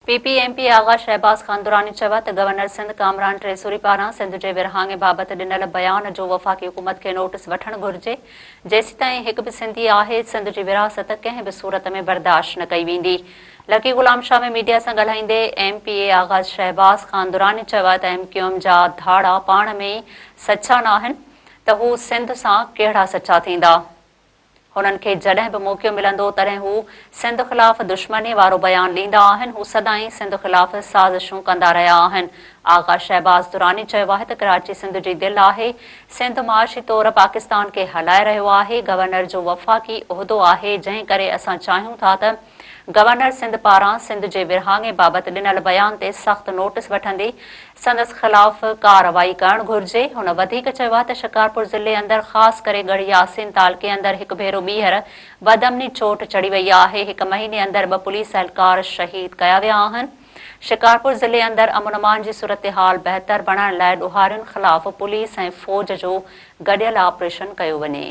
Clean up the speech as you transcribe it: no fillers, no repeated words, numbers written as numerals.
P P M P Agha Shahbaz Khan Durrani چيو آهي ته گورنر سنڌ ڪامران ٽيسوري پاران سنڌ جي ورهاڱي بابت ڏنل بيان جو وفاقي حڪومت کي نوٽس وٺڻ گهرجي، جيسيتائين هڪ به سنڌي آهي سنڌ جي ورهاست ڪنهن به صورت ۾ برداشت نه ڪئي ويندي. لڪي غلام شاهه ۾ ميڊيا سان ڳالهائيندي M P A Agha Shahbaz Khan Durrani چيو آهي ته ايم ڪيو ايم جا ڌاڙا پاڻ ۾ ئي سچا ناهن ته هو سنڌ سان ڪهڙا سچا ٿيندا. هنن کي جڏهن به موقعو ملندو تڏهن هو سنڌ خلاف دشمني وارو بيان ڏيندا آهن، هو سدائين سنڌ خلاف سازشون ڪندا رهيا آهن. آغا شهباز دراني چيو آهي ته ڪراچي سنڌ جي دل آهي، سنڌ معاشي طور پاڪستان کي هلائي رهيو آهي، گورنر جو وفاقي عهدو آهي، جنهن ڪري اسان چاهيون ٿا ته گورنر سنڌ پاران سنڌ جي ورهاڱي بابت ڏنل بيان تي سخت نوٽس وٺندي سندس خلاف ڪارروائي ڪرڻ گهرجي. هن وڌيڪ چيو آهي ته شڪارپور ضلعي اندر خاص ڪري ڳڙهي ياسين تعلقي اندر هڪ ڀيرو ٻيهر بدامني چوٽ چڙهي وئي آهي، هڪ مهيني اندر ٻه پوليس اهلڪار شهيد ڪيا ويا آهن. شڪارپور ضلعي اندر امن امان جي صورتحال بهتر بڻائڻ لاء ڏوهارين خلاف پوليس ۽ فوج جو گڏيل آپريشن ڪيو وڃي.